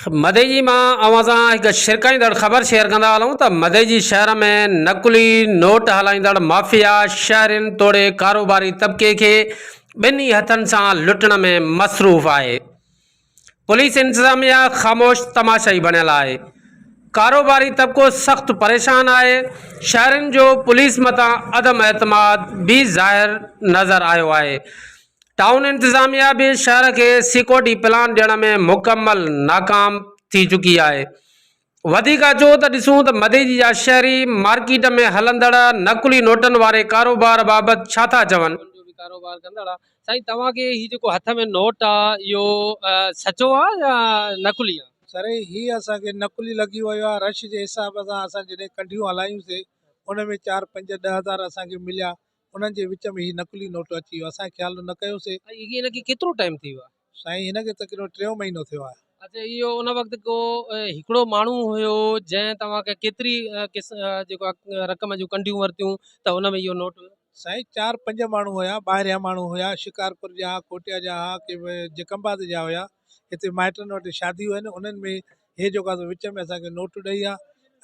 مدئجي مان اوهان سان هڪ شرڪائيندڙ خبر شيئر ڪندا هلون ته مدئجي شهر ۾ نقلي نوٽ هلائيندڙ مافيا شهرين توڙي ڪاروباري طبقي کي ٻنهي هٿن سان لٽڻ ۾ مصروف آهي. پوليس انتظاميا خاموش تماشائي بڻيل آهي. ڪاروباري طبقو سخت پريشان آهي. شهرين جو پوليس مٿان عدم اعتماد به ظاهر نظر آيو آهي. ٽائون انتظاميا به شهر کي سيڪيورٽي پلان ڏيڻ ۾ مڪمل ناڪام ٿي چڪي آهي. وڌيڪ اچو ته ڏسون ته مديجي جا شهري مارڪيٽ ۾ هلندڙ نقلي نوٽن واري ڪاروبار بابت ڇا ٿا چون. جو به ڪاروبار ڪندڙ آ. سائين توهان کي هي جيڪو هٿ ۾ نوٽ آ اهو سچو آ يا نقلي آ؟ سر هي اسان کي نقلي لڳي ويو آ رش جي حساب سان اسان جڏهن ڪنڍيون هلايون سي ان ۾ چار پنج ڏهه هزار اسان کي مليا انهن جي وچ ۾ هي نقلي نوٽ اچي ويو اسان خيال نه ڪيوسي. ۽ هن کي ڪيترو ٽائيم ٿي ويو آهي؟ سائين هن کي تقريبن ٽيون مهينو ٿيو آهي. اچا اهو ان وقت ڪو هڪڙو ماڻهو هيو جنهن توهان کي ڪيتري جيڪو آهي رقم جون ڪنڍيون ورتيون ته ان ۾ اهو نوٽ هيو؟ سائين چار پنج ماڻهو هيا ٻاهريان ماڻهو هيا شڪارپور جا ها ڪوٽيا جا ها ڪي جيڪب آباد جا هيا هتي مائٽن وٽ شاديون آهن انهن ۾ هي جيڪو آهي سو وچ ۾ اسان کي نوٽ ڏئي ويا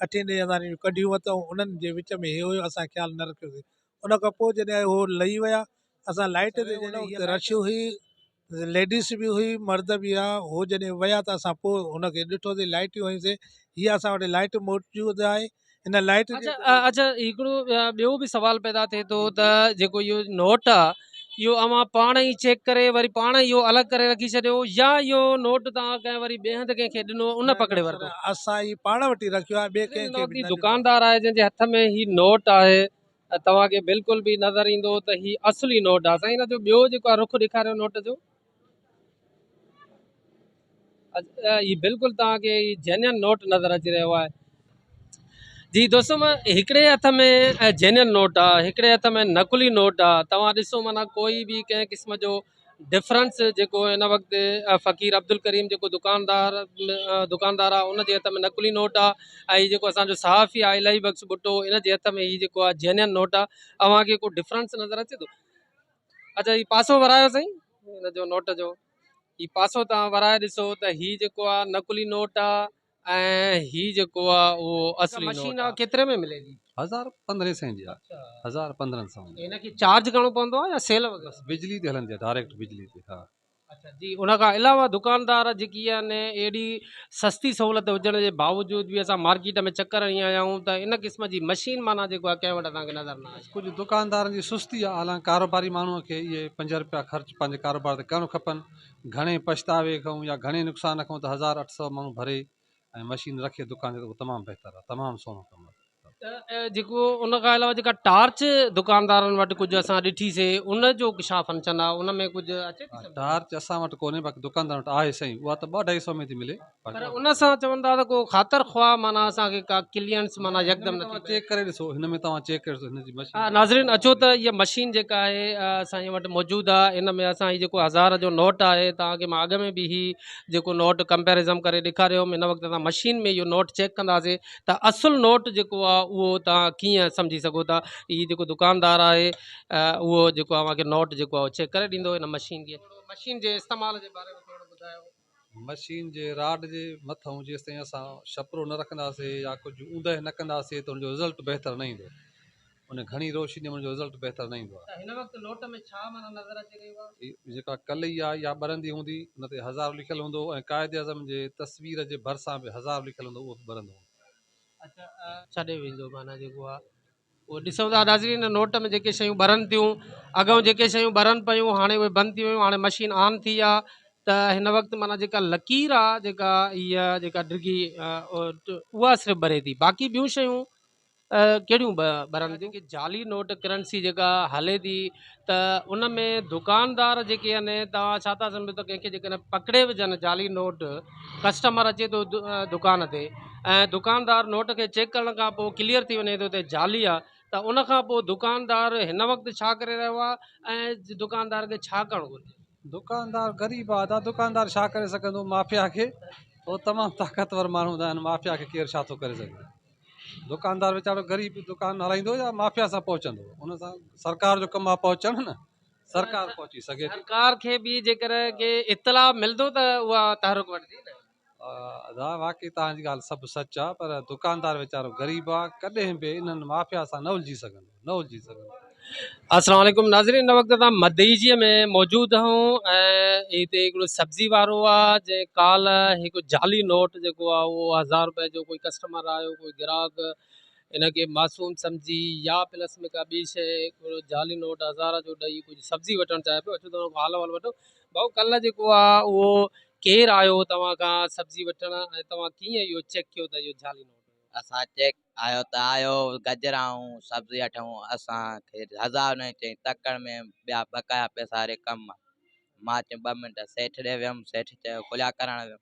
اٺين ڏهين هزارين جون ڪڍيون ورتائون انهن جي وچ ۾ هي هيو اسان خيال نه رکيوسين ان کان پوء جڏهن هو لهي ويا اسان لائٽ تي جڏهن هيء رش هئي ليڊيز به هئي مرد به هئا هو جڏهن ويا ته اسان پوء هن کي ڏٺوسين لائٽيون هنيوسين هيء اسان وٽ لائٽ موجود آهي هن لائٽ جي اچا اچا هڪڙو ٻيو به سوال پيدا ٿئي ٿو ته جيڪو اهو نوٽ آ اهو اوهان پاڻ ئي چيڪ ڪري وري پاڻ اهو الڳ ڪري رکي ڇڏيو يا اهو نوٽ توهان ڪنهن وري ٻئي هنڌ ڪنهن کي ڏنو ان پڪڙي ورتو. اسان هي پاڻ وٽ ئي رکيو آهي ٻئي ڪنهن کي به نه ڏنو. دڪاندار آهي جنهن جي هٿ ۾ هي نوٽ آهي توهان کي بلڪل به نظر ايندو ته هي اصلي نوٽ آهي سائين هن جو ٻيو جيڪو آهي رخ ڏيکاريو نوٽ جو. هي بلڪل توهان کي هي جينين نوٽ نظر اچي رهيو آهي جي دوستو مان هڪڙي هٿ ۾ جينين نوٽ آ هڪڙي هٿ ۾ نقلي نوٽ آ توهان ڏسو معنيٰ ڪوئي به ڪنهن قسم جو ڊفرنس جيڪو هن وقت فقير عبدالڪريم جيڪو دڪاندار دڪاندار آ ان جي هٿ ۾ نقلي نوٽ آ ۽ جيڪو اسانجو صحافي آ الاهي بخش ڀٽو ان جي هٿ ۾ هي جيڪو آ جينين نوٽ آ اوهان کي ڪو ڊفرنس نظر اچي ٿو اچا هي پاسو ورايو سائين هن جو نوٽ جو هي پاسو توهان ورائي ڏسو ته هي جيڪو آ نقلي نوٽ آ ۽ هي جيڪو آ اهو اصلي نوٽ آ. ڪيتري ۾ ملي ٿي؟ هزار پندرهين سئين جي آ. هزار پندرهن سئو جي. هن کي چارج ڪرڻو پوندو آ يا سيل وغيره؟ بس بجلي تي هلندي آ ڊائريڪٽ بجلي تي ها. اڇا جي ان کان علاوه دڪاندار جيڪي آهن اهڙي سستي سهولت هجڻ جي باوجود به اسان مارڪيٽ ۾ چڪر هڻي آيا آهيون ته ان قسم جي مشين معنيٰ جيڪو آهي ڪنهن وٽ اسان کي نظر نه آئي. ڪجهه دڪاندارن جي سستي آهي حالانڪ ڪاروباري ماڻهو کي اهي پنج رپيا خرچ پنهنجي ڪاروبار تي ڪرڻ کپن گهڻي پڇتاوي کان يا گهڻي نقصان کان ته هزار اٺ سئو ماڻهو ڀري ۽ مشين رکي دڪان تي ته اهو تمام بهتر آهي تمام سهڻو ڪم آهي. ته جيڪو ان کان علاوه جيڪا ٽارچ دڪاندارن وٽ ڪجهه اسان ڏٺي سي ان جو ڇا فنڪشن آهي ان ۾ ڪجهه اچي ٿي سمجهه؟ ٽارچ اسان وٽ ڪونهي باقي دڪاندارن وٽ آهي سائين اها ته ٻه اڍائي سئو ۾ ٿي ملي پر ان سان چون ٿا ته ڪو خاطر خواهه معنيٰ اسان کي ڪا ڪليئرنس معنيٰ يڪدم نٿي پئي. چيڪ ڪري ڏسو هن ۾ توهان چيڪ ڪري ڏسو هن جي مشين. ناظرين اچو ته هيء مشين جيڪا آهي اسان جي وٽ موجود آهي ان ۾ اسان هي جيڪو هزار جو نوٽ آهي توهان کي مان اڳ ۾ به هي جيڪو نوٽ ڪمپيرزم ڪري ڏيکاريو هوم هن وقت اسان مشين ۾ اهو نوٽ چيڪ ڪنداسين ته اصل نوٽ جيڪو آ اهو توهان ڪيئن سمجهي سگهو ٿا هي جيڪو دڪاندار آهي اهو جيڪو اوهان کي نوٽ جيڪو آ چيڪ ڪري ڏيندو هن مشين کي مشين جي استعمال جي باري ۾ ٿورو ٻڌايو. مشين جي راڊ جي مٿئون جيستائين اسان شپرو نه رکنداسي يا ڪجهه اوندهه نه ڪنداسي ته ان جو رزلٽ بهتر نه ايندو ان گهڻي روشني ۾ ان جو رزلٽ بهتر نه ايندو آهي. ته هن وقت نوٽ ۾ ڇا معنيٰ نظر اچي رهيو آهي؟ هي جيڪا ڪلئي آهي اها ٻرندي هوندي ان تي هزار لکيل هوندو ۽ قائد اعظم جي تصوير جي ڀرسان به هزار لکيل هوندو اهو به ٻرندو هوندو. اڇا ڇڏي ويندو معنيٰ جيڪو آهي اهو ڏسون ٿا ناظرين هن نوٽ ۾ جيڪي شيون ٻرن ٿيون اڳئون جيڪي شيون ٻرن پيون هاڻي اهي بند ٿي ويون هاڻي مشين آن ٿي آهي ته هن وقت معنيٰ جيڪا لڪير آهي جيڪا هيء جيڪا ڊگهي اها صرف ٻري ٿي باقي ٻيون شيون ڪهڙيون ٻرن ٿيون. جعلي نوٽ ڪرنسي جيڪا هلي ٿي ته ان ۾ دڪاندار جيڪي آهن توهان ڇا ٿا سمجهو ته ڪنهن کي جيڪڏهن پڪڙي وجهن جعلي نوٽ ڪسٽمر اچي ٿو دڪان تي ۽ دڪاندار نوٽ کي چيڪ ڪرڻ کان پوء ڪليئر ٿي وڃي ٿو ته جعلي آهي ته ان کان پوء دڪاندار هن وقت ڇا ڪري رهيو آهي ۽ دڪاندار کي ڇا ڪرڻ گهرجي. دڪاندار غريب آ ادا دڪاندار ڇا ڪري سگهندو مافيا کي هو تمام طاقتور ماڻهو هوندا آهن مافيا کي ڪير ڇا ٿو ڪري سگهي. دڪاندار ويچارو غريب دڪان هلائيندو يا مافيا سان پهچندو ان سان سرڪار جو ڪم آهي پهچڻ نه سرڪار پهچي سگهي ٿي. سرڪار کي به جيڪڏهن ڪي اطلاع ملندو ته اها تحرڪ وٺندي نه. ادا واقعي توهان جي ڳالهه سڀ سچ آ پر دڪاندار ويچارو غريب آ ڪڏهن به انهن مافيا سان نه الجهي سگهندو نه الجهي سگهندو. السلام عليڪم ناظرين هن وقت اسان مدئجي ۾ موجود آهيون ۽ هتي هڪڙو سبزي وارو آ جنهن ڪالهه هڪ جعلي نوٽ جيڪو آ اهو هزار روپئي جو ڪوئي ڪسٽمر آيو ڪوئي گراهڪ ان کي معصوم سمجهي يا پلس ۾ ڪا ٻي شيء هڪڙو جعلي نوٽ هزار جو ڏئي ڪجهه سبزي وٺڻ چاهي پيو اچو ته ان کان حال احوال وٺون ڀائو ڪلهه جيڪو آ اهو ڪير آيو توهان کان سبزي وٺڻ ۽ توهان ڪيئن اهو چيڪ ڪيو ته اهو جعلي نوٽ هيو؟ اسان چيڪ آيو ته آيو گجرا ۽ سبزي وٺون اسان کي هزار ڏنائين چيائين تڪڙ ۾ ٻيا بقايا پئسا ري ڪم آ مان چيم ٻه منٽ سيٺ ڏي ويم سيٺ چيو کليا ڪرڻ ويم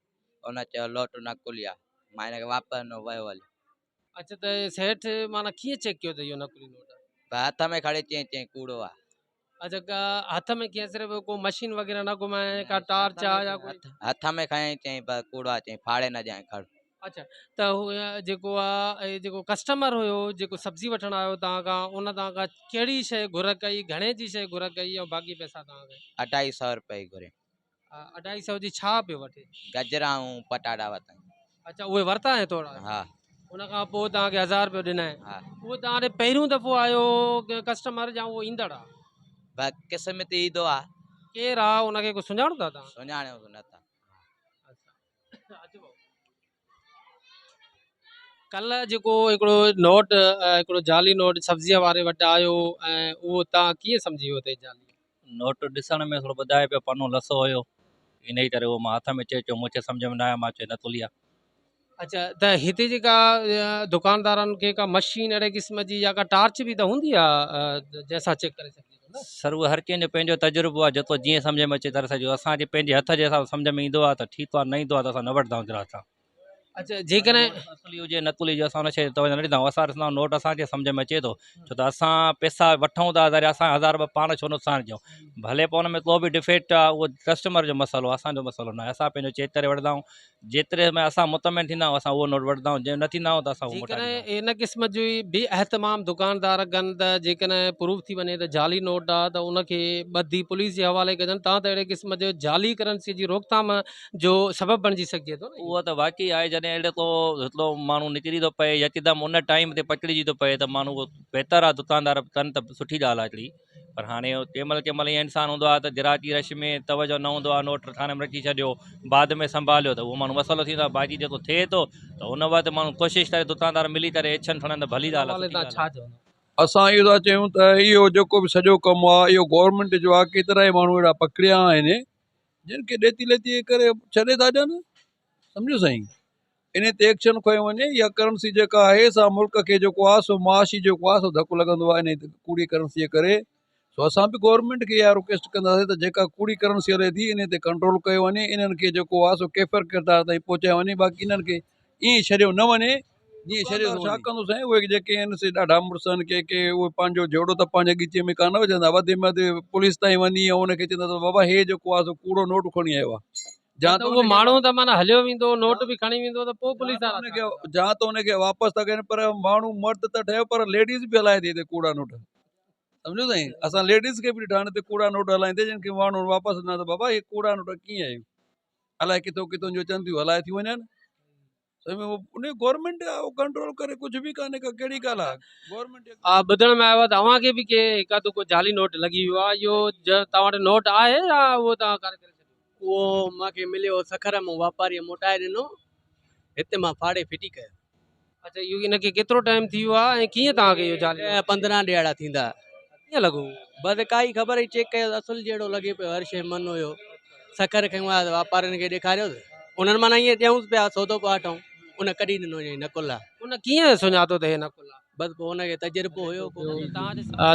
ان چيو لوٽ نه کليا مان هن کي واپس ڏنو ويو هليو. اڇا ته سيٺ معنيٰ ڪيئن چيڪ ڪيو ته اهو نقلي نوٽ آ؟ ڀا هٿ ۾ کڻي چيائين چيائين ڪوڙو آ. اڇا ڪا هٿ ۾ ڪيئن صرف ڪو مشين وغيره نه گهمائين ڪا ٽارچ آ يا ڪوئي؟ هٿ ۾ کنيائين چيائين بس ڪوڙو آ چيائين ڦاڙي نه ڏيانء کڻ. اڇا ته هو جيڪو آ جيڪو ڪسٽمر هيو جيڪو سبزي وٺڻ آيو توهان کان ان توهان کان ڪهڙي شيء گهر ڪئي گهڻي جي شيء گهر ڪئي ۽ باقي پئسا توهان کي؟ اڍائي سئو روپئي گهريائين. اڍائي سئو جي ڇا پيو وٺي؟ گجرا ۽ پٽاٽا ورتائين. اڇا اهي ورتا ۽ توڙا؟ ها. ان کان پوء توهان کي هزار روپيو ڏنائين. ها. اهو توهان ڏي پهريون دفعو آيو ڪسٽمر يا اهو ايندڙ آ؟ بس قسمت ايندو آ. ڪير آ ان کي ڪو سڃاڻو ٿا توهان؟ سڃاڻيو نه ٿا. اڇا اچو ڀائو. ڪلهه جيڪو هڪڙو نوٽ هڪڙو جعلي نوٽ سبزيء واري وٽ آيو ۽ اهو توهان ڪيئن سمجهي ويو ته هي جعلي آهي؟ نوٽ ڏسڻ ۾ ٿورو ٻڌائي پيو پنو لسو هيو انهي ڪري اهو مان هٿ ۾ چئي چيو مون کي سمجهه ۾ نه آيو مان چيو نقلي آهي. اڇا ته هتي جيڪا دڪاندارن کي ڪا مشين اهڙي قسم جي يا ڪا ٽارچ به ته هوندي آهي جنهن سان چيڪ ڪري سگهجي ٿو نه؟ سر اهو هر ڪنهن جو پنهنجو تجربو آهي جيڪو جيئن سمجهه ۾ اچي ڪري سگهي اسان جي پنهنجي هٿ جي حساب سان سمجهه ۾ ايندو آهي ته ٺيڪ آهي نه ايندو آهي ته اسان نه وٺندا آهيون گراهڪ کان. اڇا جيڪڏهن اصلي هجي نقلي هجي اسان ان شيء تي توجه نه ڏيندا آهيون اسان ڏسندا آهيون نوٽ اسان کي سمجهه ۾ اچي ٿو ڇو ته اسان پئسا وٺون ٿا ظاهر اسان هزار رپيا پاڻ ڇو نقصان ڏيون ڀلي پوء ان ۾ ڪو به ڊفيڪٽ آهي اهو ڪسٽمر جو مسئلو آهي اسان جو مسئلو نه آهي اسان پنهنجو چيڪ ڪري وٺندا آهيون جيتري ۾ اسان مطمئن ٿيندا آهيون اسان اهو نوٽ وٺندا آهيون جي نه ٿيندا آهيون ته اسان اهو موٽائي ڏيندا آهيون. جيڪڏهن ان قسم جي بي اهتمام دڪاندار ڪن ته جيڪڏهن پروف ٿي وڃي ته جعلي نوٽ آهي ته ان کي ٻڌي پوليس جي حوالي ڪجن تان ته اهڙي قسم جو جعلي ڪرنسي جي روڪٿام جو سبب بڻجي سگهجي ٿو نه. اهو ته واقعي آهي جڏهن اهڙو ڪو هڪڙو ماڻهو نڪري ٿو پئي يڪدم ان ٽائيم تي پڪڙجي ٿو پئي ته ماڻهو اهو بهتر آهي دڪاندار ڪن ته سٺي ڳالهه آهي هڪڙي پر هاڻي ڪنهن مهل ڪنهن مهل ائين انسان هوندو آهي ته گراهڪي رش ۾ توجه نه هوندو آهي نوٽ ٿاڻي ۾ رکي ڇڏيو بعد ۾ سنڀاليو ته اهو ماڻهو مسئلو ٿيندو آهي باقي جيڪو ٿئي ٿو ته ان وقت ماڻهو ڪوشش ڪري دڪاندار ملي ڪري ايڪشن کڻن ته ڀلي ڳالهه آهي سٺي ڳالهه آهي. اسان اهو ٿا چئون ته اهو جيڪو به سڄو ڪم آهي اهو گورنمينٽ جو آهي ڪيترا ئي ماڻهو اهڙا پڪڙيا آهن جن کي ڏيتي ليتي ڪري ڇڏي ٿا ڏين سمجهو سائين ان تي ايڪشن کنيو وڃي يا ڪرنسي جيڪا آهي سا ملڪ کي جيڪو آهي سو معاشي جيڪو آهي سو ڌڪ لڳندو آهي ان ڪوڙي ڪرنسي جي ڪري سو اسان به گورنمينٽ کي اها رڪويسٽ ڪنداسين ته جيڪا ڪوڙي ڪرنسي هلي ٿي ان تي ڪنٽرول ڪيو وڃي انهن کي جيڪو آهي سو ڪيفر ڪردار تائين پهچايو وڃي باقي انهن کي ائين ڇڏيو نه وڃي جيئن ڇڏيو ٿو ڇا ڪندو سائين اهي جيڪي آهن سي ڏاڍا مڙس آهن ڪي ڪي اهي پنهنجو جهيڙو ته پنهنجي ڳچيء ۾ ڪانه وجهندا وڌ ۾ وڌ پوليس تائين وڃي ۽ ان کي چوندا ته بابا هي جيڪو آهي سو ڪوڙو نوٽ کڻي آيو آهي جا ته اهو ماڻهو ته معنيٰ هليو ويندو نوٽ به کڻي ويندو ته پوء پوليس وارا ان کي جا ته ان کي واپس ٿا ڪن پر ماڻهو مرد ته ٺهيو پر ليڊيز به هلائي ٿي هتي ڪوڙا نوٽ سمجهو سائين اسان ليڊيز کي به ڏٺا آهن هتي ڪوڙا نوٽ هلائيندي جن کي ماڻهو واپس ڏنا ته بابا هي ڪوڙا نوٽ ڪيئن آهن الائي ڪٿو ڪٿو جو اچن ٿيون هلائي ٿيون وڃن ان گورنمينٽ آ ڪنٽرول ڪري ڪجهه به ڪانهي ڪا ڪهڙي ڳالهه آ گورنمينٽ آ ٻڌڻ ۾ آيو آ ته اوهان کي به ڪي هڪ اڌ ڪو جعلي نوٽ لڳي ويو آ اهو توهان وٽ نوٽ آهي يا اهو توهان ڪاري ڪري ڇڏيو؟ اهو مان کي مليو سکر مان واپاريء موٽائي ڏنو هتي مان ڦاڙي ڦٽي ڪيو. اڇا اهو ان کي ڪيترو ٽائيم ٿي ويو آ ۽ ڪيئن توهان کي اهو جعلي ڏهه 15 ڏهاڙا ٿيندا. ڪيئن لڳو؟ بس ڪائي خبر ئي چيڪ ڪيو ته اصل جهڙو لڳي پيو هر شيء من هيو سکر کنيو آيو ته واپارين کي ڏيکاريو ته انهن معنيٰ ائين ڏيونس پيا سودو پيا وٺون ان ڪڍي ڏنو چيائين نقل آ. ان ڪيئن سڃاتو ته هي نقل آ؟ بس پوء ان کي تجربو هيو ڪو.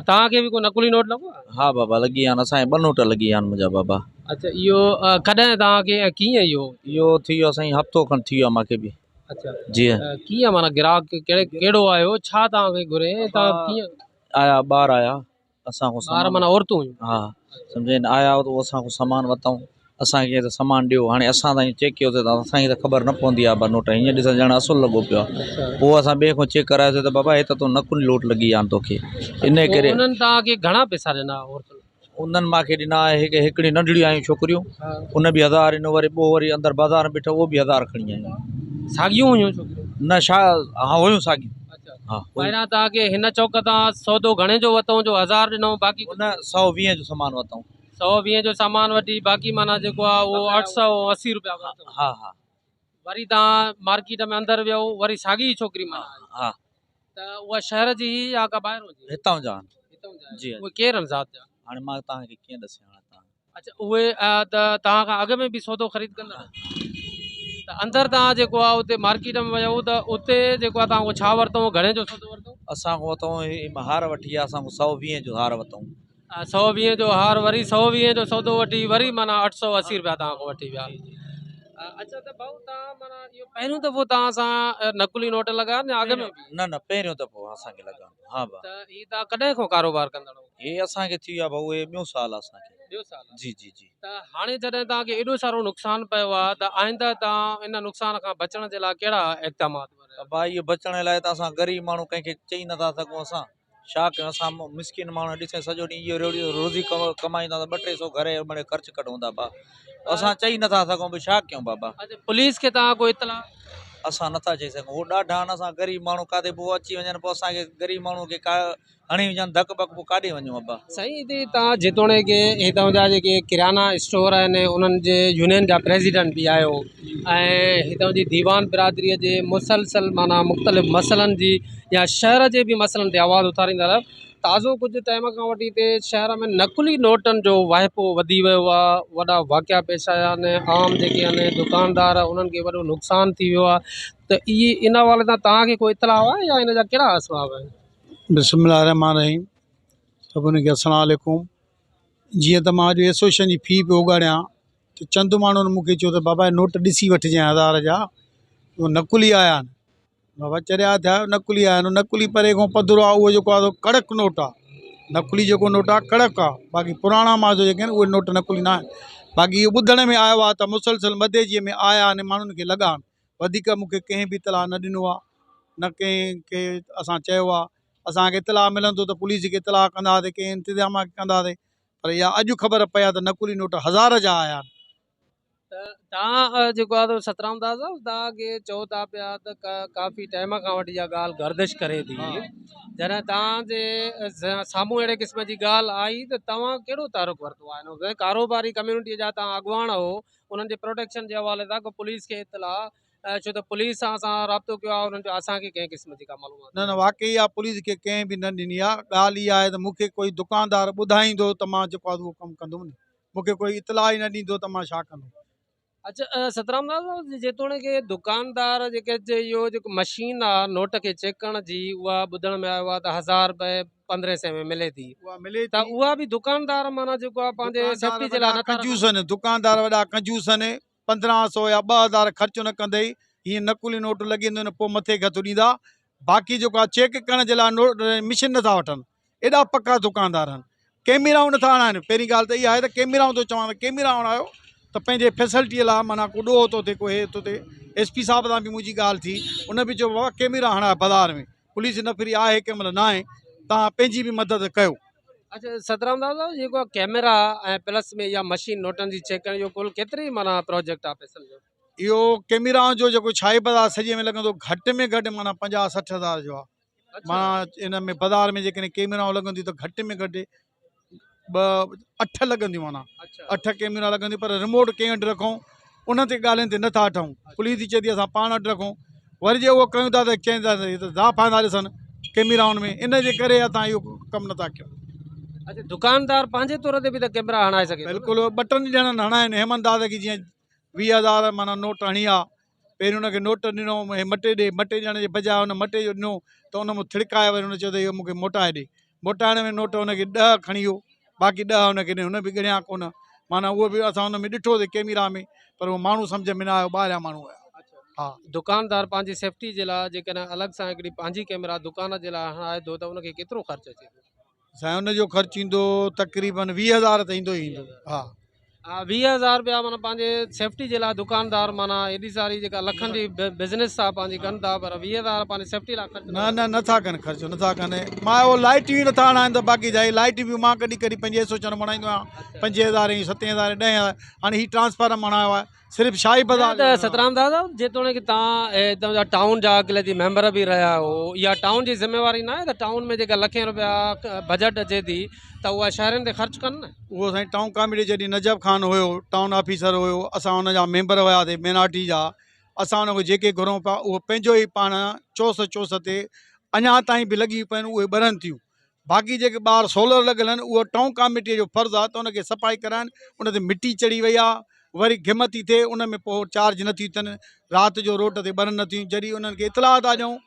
توهان کي به ڪو نقلي نوٽ لڳو آ؟ ها بابا لڳي ويا آهن اسان کي ٻه نوٽ لڳي ويا آهن منهنجا بابا. اڇا اهو ڪڏهن توهان کي ۽ ڪيئن اهو؟ اهو ٿي ويو سائين هفتو کن ٿي ويو آ مانکي به. اڇا جي ڪيئن معنيٰ گراهڪ ڪهڙي ڪهڙو آيو ڇا توهان کي گهري توهان ڪيئن؟ آيا ٻار آيا اسان کان ٻار معنيٰ عورتون هيون؟ ها سمجهين آيا ته اسان کان سامان ورتائون اسان کي ته سامان ڏيو هاڻي اسان تائين چيڪ ڪيوسي ته اسان کي ته خبر نه پوندي آهي ٻه نوٽ ائين ڏسان ڄڻ اصل لڳو پيو آهي پوء اسان ٻئي کان چيڪ ڪرايوسي ته بابا هي ته تو نقلي لوٽ لڳي آهي توکي ان ڪري انهن توهان کي گهڻا پئسا ڏنا عورتن؟ انهن مان کي ڏنا هڪ هڪڙي ننڍڙيون آيون ڇوڪريون ان به هزار ڏنو وري ٻيو وري اندر بازار ۾ بيٺو اهو به هزار کڻي آيون. ساڳيون هيون ڇوڪريون؟ نه شا ها هيون ساڳيون. اڇا ها هيون. پهريان توهان کي هن چوڪ تان سودو گهڻي جو ورتئون جو هزار ڏنئون باقي ان 120 جو سامان ورتئون. 120 جو سامان وٺي باقي معنيٰ جيڪو آهي اهو 880 روپيا ورتئون. ها ها. وري توهان مارڪيٽ ۾ اندر ويو وري ساڳي ئي ڇوڪري معنيٰ آئي. ها. ته اها شهر جي هئي يا ڪا ٻاهرون جي؟ هتان جا آهن. هتان جا آهن. جي. اهي ڪير آهن ذات جا؟ هاڻي مان توهان کي ڪيئن ڏسيان هاڻي توهان کي. اڇا اهي ته توهان کان اڳ ۾ به سودو خريد ڪندا هئا ته اندر توهان جيڪو آهي اتي مارڪيٽ ۾ ويو ته اتي جيڪو آهي توهان کان ڇا ورتو گهڻي جو سودو ورتو؟ اسان کان ورتو هار وٺي آيا اسان کان 120 جو هار ورتو. 120 جو هار وري 120 جو سودو وٺي وري معنيٰ 880 روپيا توهان کان وٺي ويا. اڇا ته ڀائو توهان معنيٰ اهو پهريون دفعو توهان سان نقلي نوٽ لڳا آهن يا اڳ ۾ به؟ نه نه پهريون دفعو اسان کي لڳا ها ڀا. ته هي توهان ڪڏهن کان ڪاروبار ڪندڙ آهيو؟ هي اسان کي ٿي ويو آهي ڀائو هي ٻيون سال آهي اسان کي. ٻيو سال آهي. جي جي جي. ته هاڻي جڏهن توهان کي ايڏو سارو نقصان پيو آهي ته آئنده توهان ان نقصان کان بچڻ جي لاء ڪهڙا اقدامات ورتل؟ ڀائي اهو بچڻ لاء ته اسان غريب ماڻهو ڪنهن کي چئي نٿا سگهون اسان ڇا ڪيون اسان مسڪين ماڻهو ڏسين سڄو ڏينهن اهو ريڙهي روزي ڪمائيندا ته ٻه ٽي سو گهر جو مڙئي خرچ ڪڍون ٿا ڀا اسان چئي نٿا سگهون به ڇا ڪيون بابا. اڇا پوليس کي توهان ڪو اطلاع. اسان نٿا چئي سگهون هو ڏاڍا آهن اسان غريب ماڻهو ڪاٿي پوء اچي وڃن پوء اسان کي غريب ماڻهو کي ڪا هڻي وجهن ڌڪ ٻڪ پوء ڪاڏي وڃون ابا. سائين هتي توهان جيتوڻيڪ هتان جا جيڪي ڪريانا اسٽور آهن انهن جي يونين جا پريزيڊنٽ به آهيو ۽ هتان جي ديوان برادري جي مسلسل معنيٰ مختلف مسئلن جي يا شهر جي به مسئلن تي آواز اٿاريندا رهيا تازو ڪجهه ٽائيم کان وٺي هتي شهر ۾ نقلي نوٽن جو واهپو وڌي ويو آهي وڏا واقعا پيش آيا آهن عام جيڪي آهن دڪاندار انهن کي وڏو نقصان ٿي ويو آهي ته اهي ان حوالي سان توهان کي ڪو اطلاع آهي يا ان جا ڪهڙا اسباب آهن. بسم الله الرحمٰن الرحيم سڀني کي السلام عليڪم جيئن ته مان اڄ ايسوسيئيشن جي في پيو اڳاڙيان ته چند ماڻهن مون کي چيو ته بابا هي نوٽ ڏسي وٺجانء هزار جا اهي نقلي آيا آهن بابا چريا ٿيا آهيو نقلي آيا آهن نقلي پري کان پڌرو آهي اهو جيڪو آهي سو ڪڙڪ نوٽ آهي نقلي جيڪو نوٽ آهي ڪڙڪ آهي باقي پراڻا مال جيڪي آهن اهي نوٽ نقلي نه آهن باقي اهو ٻڌڻ ۾ آيو آهي ته مسلسل مديجي ۾ آيا آهن ماڻهن کي لڳا آهن وڌيڪ مون کي ڪنهن به اطلاع نه ڏنو آهي نه ڪنهن کي اسان چيو آهي اسان کي اطلاع ملندو ته پوليس کي اطلاع ڪنداسين ڪنهن انتظاميا کي ڪنداسين پر اها اڄ خبر پئي آهي ته نقلي نوٽ هزار جا آيا آهن. ته توهان جيڪو آهي سو سترام داس صاحب توهان کي چئو ٿا پيا ته ڪافي ٽائيم کان وٺي اها ڳالهه گردش ڪري ٿي جڏهن توهان جي سامهون اهڙي قسم جي ڳالهه آئي ته توهان ڪهڙو تحرڪ ورتو آهي ڪاروباري ڪميونٽي جا توهان اڳواڻ هو انهن جي پروٽيڪشن جي حوالي سان ڪو پوليس کي اطلاع ڇو ته پوليس سان اسان رابطو ڪيو آهي انهن چيو اسان کي ڪنهن قسم جي ڪا معلومات نه نه واقعي اها پوليس کي ڪنهن به نه ڏني آهي ڳالهه اها آهي ته مون کي ڪوئي دڪاندار ٻڌائيندو ته مان جيڪو آهي اهو ڪم ڪندم نه مون کي ڪوئي اطلاع ئي نه ڏيندو ته مان ڇا ڪندم. اڇا سترام داس صاحب جيتوڻيڪ دڪاندار جيڪي اهو جيڪو مشين آهي نوٽ کي چيڪ ڪرڻ جي اها ٻڌڻ ۾ آيو آهي ته هزار رپئي پندرهين سئي ۾ ملي ٿي اها ملي ته ٿي اها به دڪاندار معنيٰ جيڪو آهي پنهنجي سيفٽي جي لاء دڪاندار وڏا نٿا رکن. ڪنجوس آهن دڪاندار وڏا ڪنجوس آهن 15 سو يا 2000 خرچ نه ڪندئي هيئن نقلي نوٽ لڳي ويندو نه پوء مٿي کي هٿ ڏيندا باقي جيڪو آهي چيڪ ڪرڻ جي لاء نوٽ مشين نٿا وٺن ايڏا پڪا دڪاندار آهن ڪيميرائون نٿا هڻائن پهرين ڳالهه ته اها آهي ته ڪيميرائون ٿو چوان ته ڪيميرا هڻايو ته پنهنجي فيسلٽي لاء معنيٰ ڪو ڏوهه ٿو ٿئي ڪو هي ٿو ٿئي ايس پي صاحب سان به منهنجي ڳالهه ٿي ان به چيو بابا ڪيميرا هڻايو بازار ۾ پوليس نفري آهي ڪنهن مهل ناهي توهان پنهنجي به مدد ڪيو. اڇا سترام داس صاحب جيڪو ڪيميرا ۽ پلس ۾ اها مشين نوٽن جي چيڪ ڪرڻ جو ڪل ڪيتري معنيٰ پروجيڪٽ آ پئسن جو. اهو ڪيميرا جو جيڪو ڇائي بازار سڄي ۾ لڳندو گهٽ ۾ گهٽ معنيٰ 50 60 هزار جو آ معنيٰ ان ۾ بازار ۾ جيڪڏهن ڪيميرائون لڳنديون ته گهٽ ۾ گهٽ ٻه اٺ لڳنديون معنيٰ اٺ ڪيميرا لڳنديون پر رموٽ ڪنهن وٽ رکون ان تي ڳالهين تي نٿا اٺون پوليس چئي ٿي اسان پاڻ وٽ رکون وري جي اهو ڪيون ٿا ته چئن ٿا ته هي ته ضعف ٿا ڏسن ڪيميرائن ۾ ان جي ڪري اسان اهو ڪم نٿا ڪيون. اڇا دڪاندار پنهنجي طور تي به ته ڪيمرا هڻائي سگهي ٿو نه؟ بلڪل ٻه ٽن ڄڻن هڻايا آهن هيمن داس کي جيئن 20 هزار معنيٰ نوٽ هڻي آ پهريون هن کي نوٽ ڏنو هي مٽي ڏي مٽي ڏيڻ جي بجاء هن مٽي جو ڏنو ته ان مون ٿڙڪايو وري هن چيو ته اهو مون کي موٽائي ڏي موٽائڻ ۾ نوٽ هن کي ڏهه کڻي ويو باقي ڏهه هن کي ڏنو هن به ڳڻيا ڪونه معنيٰ اهو به اسان ان ۾ ڏٺو سي ڪيميرا ۾ پر اهو ماڻهو سمجهه ۾ نه آيو ٻاهريان ماڻهو هيا ها. دڪاندار پنهنجي سيفٽي جي لاء جيڪڏهن الڳ سان هڪڙي پنهنجي ڪيميرا دڪان جي لاء هڻائي ٿو ته ان کي ڪيترو خرچ اچي ٿو؟ سائين ان جو خرچ ايندو تقريبن 20 هزار ته ايندو ئي ايندو ها. 20,000 رپيا معنيٰ پنهنجي سيفٽي جي لاء دڪاندار معنيٰ ايڏي ساري جيڪا لکن جي بزنس آ پنهنجي ڪن ٿا پر 20,000 پنهنجي سيفٽي لاء خرچ نه نه نٿا ڪن خرچ نٿا ڪن مان اهو لائٽيون ئي نٿا هڻائن ته باقي جائي لائٽ به مان ڪڏهن ڪڏهن پنهنجي ايسوسيئشن هڻائيندو آهيان پنجين هزارين ستين هزارين ڏهين هزارين هاڻي هي ٽرانسفارم هڻايو آهي صرف شاهي بازار ته سترام داس صاحب جيتوڻيڪ توهان هتان جا ٽائون جا اقليتي ميمبر به رهيا آهيو اها ٽائون جي ذميواري ناهي ته ٽائون ۾ جيڪا لکين رپيا بجيٽ اچي ٿي ته اها شهرين تي خرچ ڪن نه. اهو سائين ٽائون ڪاميٽي جڏهن نجف خان هيو ٽائون آفيسر هيو اسان ان جا ميمبر هياسي مينارٽي جا اسان ان کان جيڪي گهرون پيا اهو پنهنجو ئي پاڻ چوس چوس تي اڃا تائين به لڳي پيون اهي ٻرن ٿيون باقي جيڪي ٻاهر سولر لڳل آهن اهو ٽائون ڪاميٽي جو فرض آهي ته ان کي صفائي ڪرائن ان تي مٽي چڙهي وئي آهي وري گهم ٿي ٿئي ان ۾ پوء چارج نٿي ٿين رات جو روڊ تي ٻرن نٿيون جڏهن انهن کي اطلاع ٿا ڏيون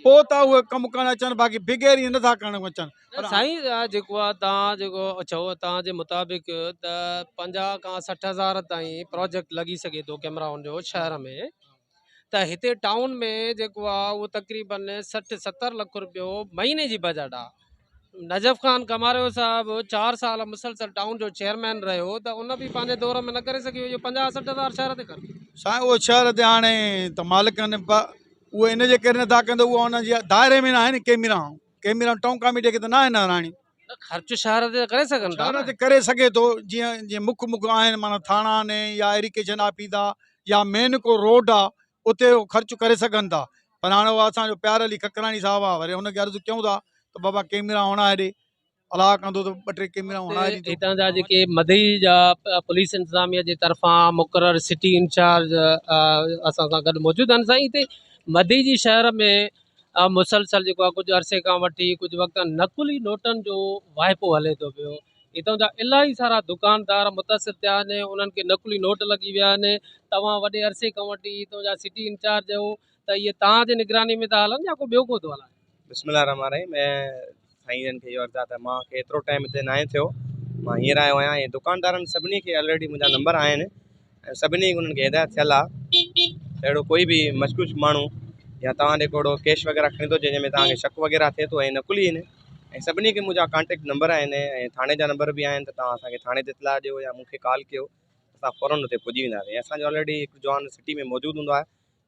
پوء ٿا اهي ڪم ڪرڻ اچن باقي بغير ائين نٿا ڪرڻ اچن پر سائين جيڪو آهي تان جيڪو چئو تان جي مطابق ته 50 کان 60 هزار تائين پروجيڪٽ لڳي سگهي ٿو ڪيمرائن جو شهر ۾ ته هتي ٽائون ۾ جيڪو آ اهو تقريبن 60 70 لک روپيو مهيني جي بجيٽ آ نجف خان ڪماريو صاحب 4 سال مسلسل ٽائون جو چيئرمين رهيو ته ان به پنهنجي دور ۾ نه ڪري سگهيو اهو 50 60 هزار شهر تي خرچ. سائين اهو شهر تي هاڻي ته مالڪن اهو ان جي ڪري نٿا ڪن ته اهو انهن جي دائري ۾ نه آهن ڪيميرا ڪيميرا ٽائون ڪاميٽي کي ته نه آهن هڻائڻي. نه خرچ شهر تي ڪري سگهن ٿا شهر تي ڪري سگهي ٿو جيئن جيئن مک مک آهن معنيٰ ٿاڻا آهن يا ايريگيشن آفيس آ يا مين ڪو روڊ آ اتي هو خرچ ڪري سگهن ٿا پر هاڻي اهو اسان جو پيار علي ککراڻي صاحب آ وري هن کي عرض ڪيون ٿا ته بابا ڪيمرا هڻائي ڏي الله ڪندو ته ٻه ٽي ڪيمرا هڻائي ڏيندو. هتان جا جيڪي مدئي جا پوليس انتظاميه جي طرفان مقرر سٽي انچارج اسان سان گڏ موجود آهن سائين هتي مدئي جي شهر ۾ مسلسل جيڪو آهي ڪجهه عرصي کان وٺي ڪجهه وقت کان نقلي نوٽن جو واهپو هلي ٿو پيو هتان جا الاهي سارا دڪاندار متاثر ٿيا آهن انهن کي نقلي نوٽ لڳي ويا آهن توهان وڏي عرصي کان وٺي هتان جا سٽي انچارج آهيو ته اهي توهان جي نگراني ۾ ٿا هلن يا ڪو ٻيو ڪو ٿو هلائي؟ بسم الله الرحمٰن الرحيم ۽ سائين جن کي اهو عرض آهي ته مان کي ايترو ٽائيم هتي ناهي ٿيو مان هينئر آيو آهيان ۽ دڪاندارن سڀني کي آلريڊي منهنجا نمبر آهن ۽ سڀني انهن کي هدايت ٿيل آهي ته اهڙو ڪوئي به مشڪوڪ ماڻهو يا توهان ڏي ڪو اهڙو ڪيش وغيره کڻي ٿو اچي جنهن ۾ توهان کي شڪ وغيره ٿئي ٿو ۽ نقلي آهن ۽ سڀني کي منهنجا ڪانٽيڪٽ نمبر آهن ۽ ٿاڻي جا نمبر به آهن ته توهان اسان کي ٿاڻي تي اطلاع ڏيو يا مون کي ڪال ڪيو اسان فورن اتي پڄي وينداسين اسان جو آلريڊي هڪ جوان سٽي ۾ موجود هوندو آهي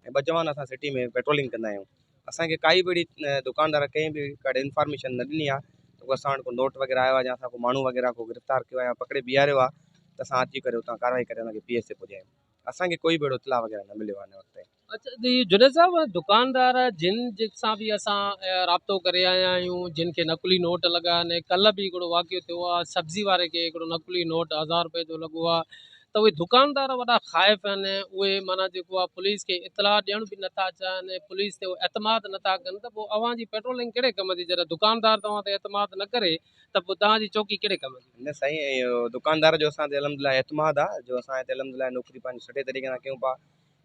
۽ ٻه جوان اسان سٽي ۾ پيٽرولنگ ڪندا آهيون اسان کي ڪائي به اهڙي دڪاندار ڪنهن به ڪا انفارميشن نه ڏني آهي ته ڪو اسان وٽ ڪو نوٽ وغيره آيو آهي يا اسان ڪو ماڻهو وغيره ڪو گرفتار ڪيو آهي يا پڪڙي بيهاريو آهي ته اسان اچي ڪري اتان ڪارروائي ڪري ان کي پي ايس تي پڄايون اسان کي ڪوئي به اهڙو اطلاع وغيره نه مليو آهي هن وقت تائين. اچا جي جنيد صاحب دڪاندار جن جن سان به اسان رابطو ڪري آيا آهيون جن کي نقلي نوٽ لڳا آهن ڪلهه به هڪڙو واقعو ٿيو آهي سبزي واري کي هڪڙو نقلي نوٽ هزار روپئي جو لڳو آهي ته اهي دڪاندار وڏا خائف آهن اهي معنيٰ جيڪو آهي پوليس کي اطلاع ڏيڻ به نٿا چاهن پوليس تي اعتماد نٿا ڪن ته پوء اوهان جي پيٽرولنگ ڪهڙي ڪم جي جڏهن دڪاندار توهان تي اعتماد نه ڪري ته پوء توهان جي چوڪي ڪهڙي ڪم جي. نه سائين اهو دڪاندار جو اسان تي الحمد لله اعتماد آهي جو اسان هتي الحمد لله نوڪري پنهنجي سٺي طريقي سان ڪيون پيا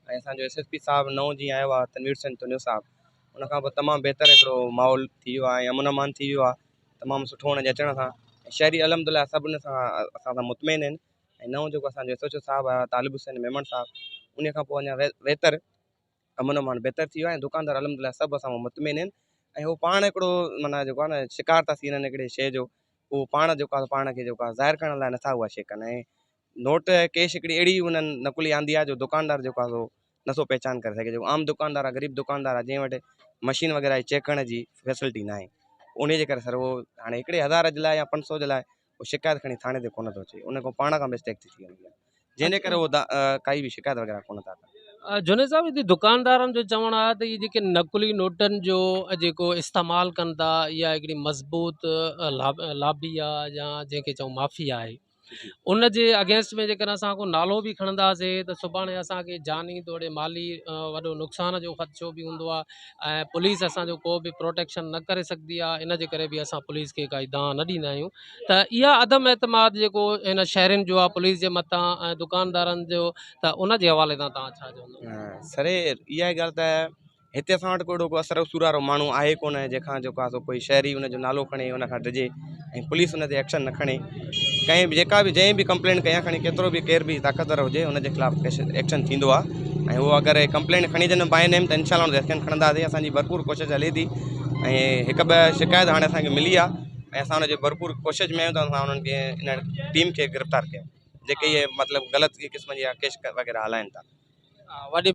۽ اسان جو ايس ايس پي صاحب نئون جيئن آيو آهي تنوير حسين تنيو صاحب ان کان پوء تمام بهتر هڪڙو ماحول ٿي ويو آهي ۽ امن امان ٿي ويو آهي تمام سٺو ان جي اچڻ سان شهري الحمد لله سڀ ان سان اسان سان مطمئن آهن ۽ نئون جيڪو اسان جو ايس ايڇ او صاحب آيو آهي طالب حسين ميمڻ صاحب انهي کان پوء اڃا ويتر امن امان بهتر ٿي ويو آهي ۽ دڪاندار الحمد لله سڀ اسان مان مطمئن آهن ۽ هو پاڻ هڪڙو معنيٰ جيڪو آهي نه شڪار ٿا ٿي وڃن هڪڙي شيء جو اهو پاڻ جيڪو آهي پاڻ کي جيڪو آهي ظاهر ڪرڻ لاء نٿا اها شيء ڪن ۽ نوٽ ڪيش هڪڙي اهڙي انهن نقلي آندي آهي جو دڪاندار جيڪو آهي سو نٿو پهچان ڪري سگهي جيڪو عام دڪاندار آهي غريب دڪاندار آهي جنهن وٽ مشين وغيره چيڪ ڪرڻ جي فيسلٽي ناهي انهي جي ڪري سر اهو هاڻي هڪڙي هزار جي لاء يا 500 جي لاء هو شڪايت کڻي ٿاڻي تي ڪونه ٿو اچي ان کان پاڻ کان مسٽيڪ ٿي ٿي وڃي جنهن جي ڪري هو ڪائي به شڪايت وغيره ڪونه ٿا ڪن. جنيد صاحب هتي دڪاندارن جو چوڻ آهي ته اهي جيڪي نقلي نوٽن جو جيڪو استعمال ڪن ٿا اها هڪڙي مضبوط لابي آهي يا جنهن کي چئون مافيا آهي ان جي اگينسٽ ۾ جيڪڏهن اسان ڪو نالو به کڻنداسين ته سڀاڻي اسان کي جاني توڙي مالي وڏو نقصان جو خدشو به هوندو آهي ۽ پوليس اسان جو ڪو به پروٽيڪشن نه ڪري سگهندي آهي ان جي ڪري به اسان پوليس کي ڪائي دانهن نه ڏيندا آهيون ته اها عدم اعتماد جيڪو هن شهرين جو آهي پوليس جي مٿان ۽ دڪاندارن جو ته ان جي حوالي سان توهان ڇا چوندو؟ سر اها ڳالهه ته هتي اسان وٽ ڪو اهڙو ڪو اثر وسور وارو ماڻهو آهي ڪونه جنهن کان جيڪو آهي سو ڪوئي شهري ان جو نالو کڻي ان کان ڊڄي ۽ پوليس ان تي ايڪشن نه کڻي ڪنهن به جيڪا به جنهن به ڪمپلين ڪيان کڻي ڪيترو به ڪير به طاقتور هجي ان جي خلاف ايڪشن ٿيندو آهي ۽ هو اگر ڪمپلين کڻي اچن باء نيم ته انشاء الله ان تي ايڪشن کڻنداسين اسان جي ڀرپور ڪوشش هلي ٿي ۽ هڪ ٻه شڪايت هاڻي اسان کي ملي آهي ۽ اسان ان جي ڀرپور ڪوشش ۾ آهيون ته اسان انهن کي ان ٽيم کي گرفتار ڪيون. جيڪي اهي مطلب غلط قسم جا ڪيش وغيره هلائن ٿا. وڏي.